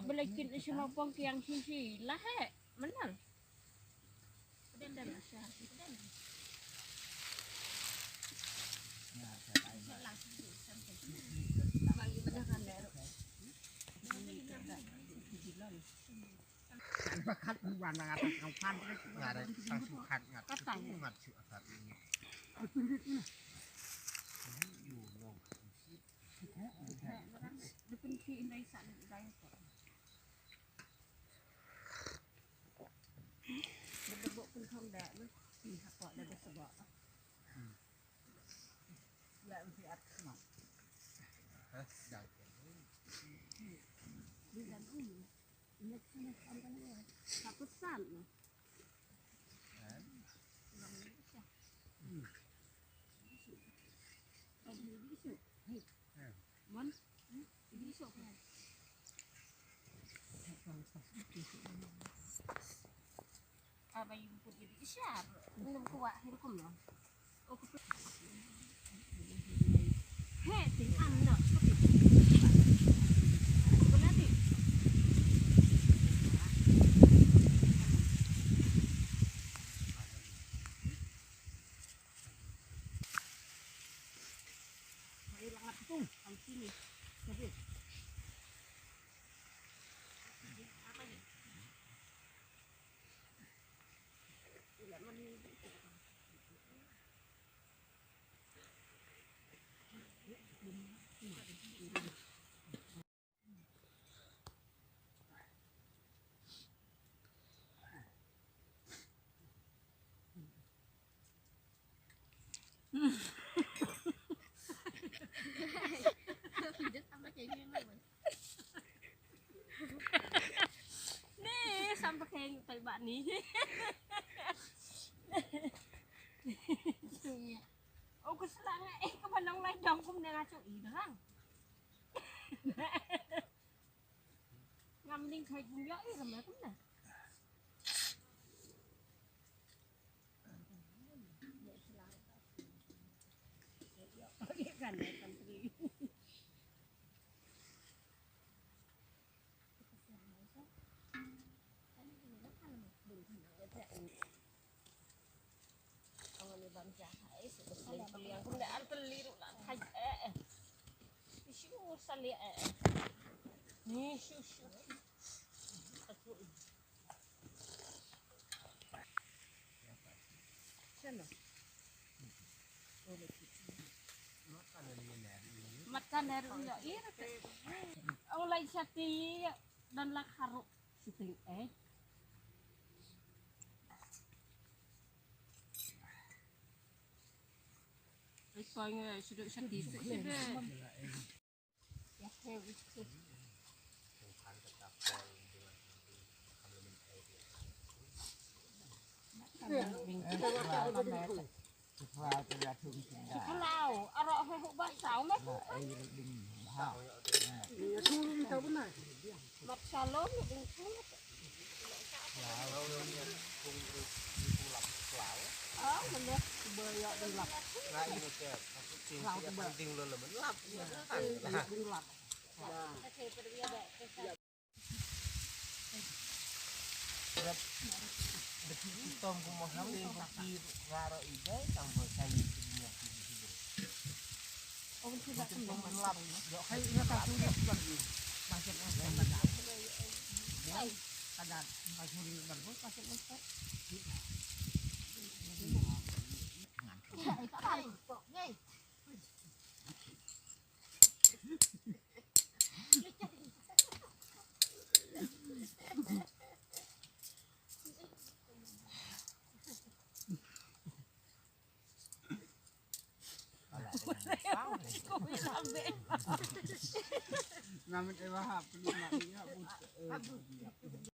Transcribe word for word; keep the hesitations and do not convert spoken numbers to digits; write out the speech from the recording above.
Belakin sima pong kiang sisi lah he. Menang. Bakat buan nang atas kau pan. Nggak ada sang sukat ngat. Katang. Ngat su atas ini. Depan si indai sa indai ko. Berdebok pun kong dah lu. Ih, apa dah bersebok. Ya, mesti at semua. Hah? Dah. Di dalam ini. Ini sana sampai ni. Satu san. Kan? Yang ini bisa. Hmm. Yang ini bisa. Hei. Ya. Mon. Hmm? Ini bisa. Aba yu put yu di shar. Num kuwa hin kum no. He, tin am no. Kuna ti. Ai, langat tu, am sini. Tapi Ni sampai kayak tai bak ni. Oh, keselang eh, ke balong lai dong kum nang acung i dang. Ngam ning kai kum ya i ramai kum na. Mat kan er u ya ir. Ong lai sati dan lak haru. Siting eh. Ai, koi nge, sudut sati, sudut. Ya, he, wis. Kalau, arok he, huk basau, me. Mat shalom, ding shalom. Namin ewa hap, penuh nak ni, hap, eh,